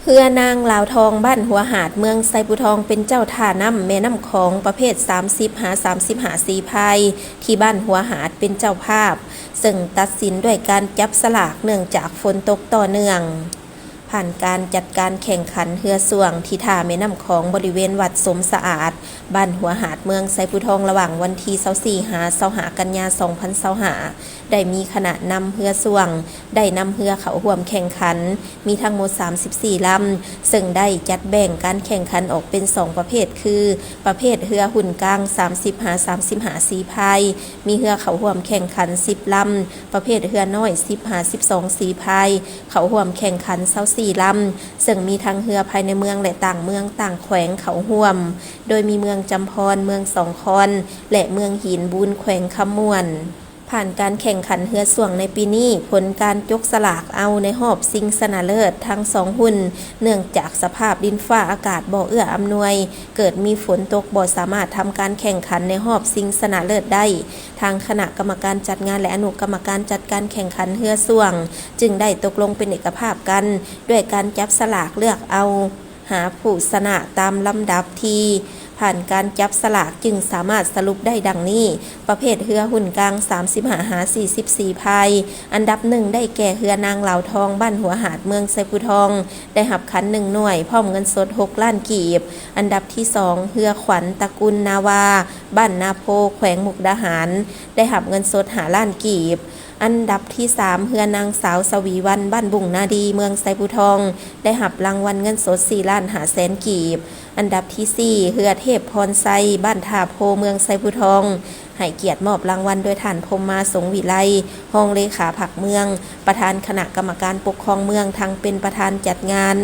ເຮືອນາງລາວທອງ ບ້ານຫົວຫາດ ເມືອງໄຊພູທອງ ເປັນເຈົ້າທ່ານ້ຳແມ່ນ້ຳຂອງປະເພດສາມສິບຫາສາມສິບຫ້າສີພາຍ ທີ່ບ້ານຫົວຫາດເປັນເຈົ້າພາບ, ເຊິ່ງຕັດສິນດ້ວຍການຈັບສະຫຼາກເນື່ອງຈາກຝົນຕົກຕໍ່ເນື່ອງ. ຜ່ານການຈັດການແຂ່ງຂັນເຮືອຊ່ວງທີ່ທ່າແມ່ນ້ຳຂອງ ບໍລິເວນວັດສົມສະອາດ, ບ້ານຫົວຫາດ ເມືອງໄຊພູທອງ ລະຫວ່າງວັນທີຊາວສີ່ຫາຊາວຫ້າກັນຍາສອງພັນຊາວຫ້າ ໄດ້ມີຄະນະນຳເຮືອຊ່ວງ ໄດ້ນຳເຮືອເຂົ້າຮ່ວມແຂ່ງຂັນ ມີທັງໝົດສາມສິບສີ່ລຳ, ເຊິ່ງໄດ້ຈັດແບ່ງການແຂ່ງຂັນອອກເປັນສອງປະເພດ ຄື ປະເພດເຮືອຮຸ່ນກາງສາມສິບຫາສາມສິບຫ້າສີພາຍ ມີເຮືອເຂົ້າຮ່ວມແຂ່ງຂັນສິບລຳ, ປະເພດເຮືອນ້ອຍສິບຫາສິບສອງສີພາຍ ເຂົ້າຮ່ວມແຂ່ງຂັນຊາວສີ່ລຳ, ເຊິ່ງມີທັງເຮືອພາຍໃນເມືອງ ແລະ ຕ່າງເມືອງຕ່າງແຂວງເຂົ້າຮ່ວມ, ໂດຍມີເມືອງຈຳພອນ, ເມືອງສອງຄອນ ແລະ ເມືອງຫີນບູນ ແຂວງຄຳມ່ວນ. ຜ່ານການແຂ່ງຂັນເຮືອຊ່ວງໃນປີນີ້, ຜົນການຈົກສະຫຼາກເອົາໃນຮອບຊິງຊະນະເລີດທັງສອງຮຸ່ນ, ເນື່ອງຈາກສະພາບດິນຟ້າອາກາດບໍ່ເອື້ອອຳນວຍ, ເກີດມີຝົນຕົກ ບໍ່ສາມາດທຳການແຂ່ງຂັນໃນຮອບຊິງຊະນະເລີດໄດ້. ທາງຄະນະກຳມະການຈັດງານ ແລະ ອະນຸກຳມະການຈັດການແຂ່ງຂັນເຮືອຊ່ວງ ຈຶ່ງໄດ້ຕົກລົງເປັນເອກະພາບກັນ ດ້ວຍການຈັບສະຫຼາກເລືອກເອົາ ຫາຜູ້ຊະນະຕາມລຳດັບທີ ຜ່ານການຈັບສະຫຼາກຈຶ່ງສາມາດສະຫຼຸບໄດ້ດັ່ງນີ້: ປະເພດເຮືອຮຸ່ນກາງສາມສິບຫ້າຫາສີ່ສິບສີ່ພາຍ, ອັນດັບໜຶ່ງໄດ້ແກ່ເຮືອນາງລາວທອງ ບ້ານຫົວຫາດ ເມືອງໄຊພູທອງ ໄດ້ຮັບຂັນໜຶ່ງໜ່ວຍ ພ້ອມເງິນສົດຫົກລ້ານກີບ. ອັນດັບທີສອງ ເຮືອຂວັນຕະກຸນນາວາ ບ້ານນາໂພ ແຂວງມຸກດາຫານ ໄດ້ຮັບເງິນສົດຫ້າລ້ານກີບ. ອັນດັບທີສາມ ເຮືອນາງສາວສະຫວີວັນ ບ້ານບຸງນາດີ ເມືອງໄຊພູທອງ ໄດ້ຮັບລາງວັນເງິນສົດສີ່ລ້ານຫ້າແສນກີບ. ອັນດັບທີສີ່ ເຮືອເທບພອນໄຊ ບ້ານທ່າໂພ ເມືອງໄຊພູທອງ ໃຫ້ກຽດມອບລາງວັນໂດຍທ່ານ ພົມມາ ສົງວິໄລ ຮອງເລຂາພັກເມືອງ ປະທານຄະນະກຳມະການປົກຄອງເມືອງ ທັງເປັນປະທານຈັດງານ.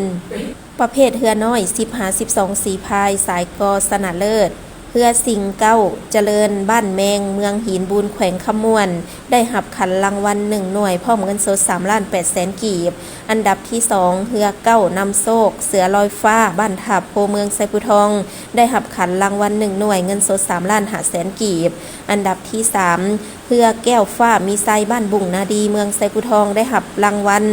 ປະເພດເຮືອນ້ອຍສິບຫາສິບສອງສີພາຍ ສາຍກໍຊະນະເລີດ ເຮືອສິງເກົ້າຈະເລີນ ບ້ານແມງ ເມືອງຫີນບູນ ແຂວງຄຳມ່ວນ ໄດ້ຮັບຂັນລາງວັນໜຶ່ງໜ່ວຍ ພ້ອມເງິນສົດສາມລ້ານແປດແສນກີບ. ອັນດັບທີສອງ ເຮືອເກົ້ານຳໂຊກ ເສືອລອຍຟ້າ ບ້ານທ່າໂພ ເມືອງໄຊພູທອງ ໄດ້ຮັບຂັນລາງວັນໜຶ່ງໜ່ວຍ ເງິນສົດສາມລ້ານຫ້າແສນກີບ. ອັນດັບທີສາມ ເຮືອແກ້ວຟ້າມີໄຊ ບ້ານບຸງນາດີ ເມືອງໄຊພູທອງ ໄດ້ຮັບລາງວັນ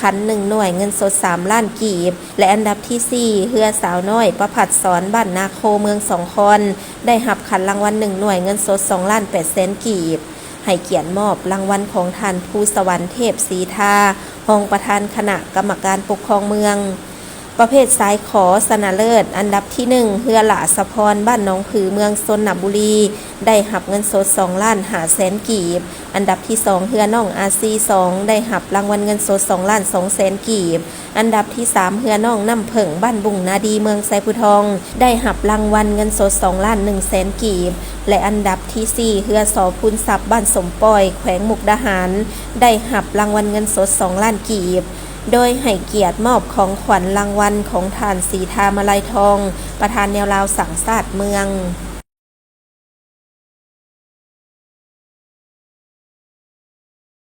ຂັນໜຶ່ງໜ່ວຍ ເງິນສົດສາມລ້ານກີບ ແລະ ອັນດັບທີສີ່ ເຮືອສາວນ້ອຍປະພັດສອນ ບ້ານນາໂຄ ເມືອງສອງຄອນ ໄດ້ຮັບຂັນລາງວັນໜຶ່ງໜ່ວຍ ເງິນສົດສອງລ້ານແປດແສນກີບ. ໃຫ້ກຽດມອບລາງວັນຂອງທ່ານ ພູສະຫວັນ ເທບສີທາ ຮອງປະທານຄະນະກຳມະການປົກຄອງເມືອງ. ປະເພດສາຍຂໍຊະນະເລີດ ອັນດັບທີໜຶ່ງ ເຮືອຫຼ້າສະພອນ ບ້ານໜອງຜື ເມືອງຊົນນະບູລີ ໄດ້ຮັບເງິນສົດສອງລ້ານຫ້າແສນກີບ. ອັນດັບທີສອງ ເຮືອນ້ອງອາຊີສອງ ໄດ້ຮັບລາງວັນເງິນສົດສອງລ້ານສອງແສນກີບ. ອັນດັບທີສາມ ເຮືອນ້ອງນ້ຳເຜິ້ງ ບ້ານບຸງນາດີ ເມືອງໄຊພູທອງ ໄດ້ຮັບລາງວັນເງິນສົດສອງລ້ານໜຶ່ງແສນກີບ ແລະ ອັນດັບທີສີ່ ເຮືອສໍພູນຊັບ ບ້ານສົມປ່ອຍ ແຂວງມຸກດາຫານ ໄດ້ຮັບລາງວັນເງິນສົດສອງລ້ານກີບ ໂດຍໃຫ້ກຽດມອບຂອງຂວັນລາງວັນຂອງທ່ານ ສີທາມາໄລທອງ ປະທານແນວລາວສ້າງຊາດເມືອງ.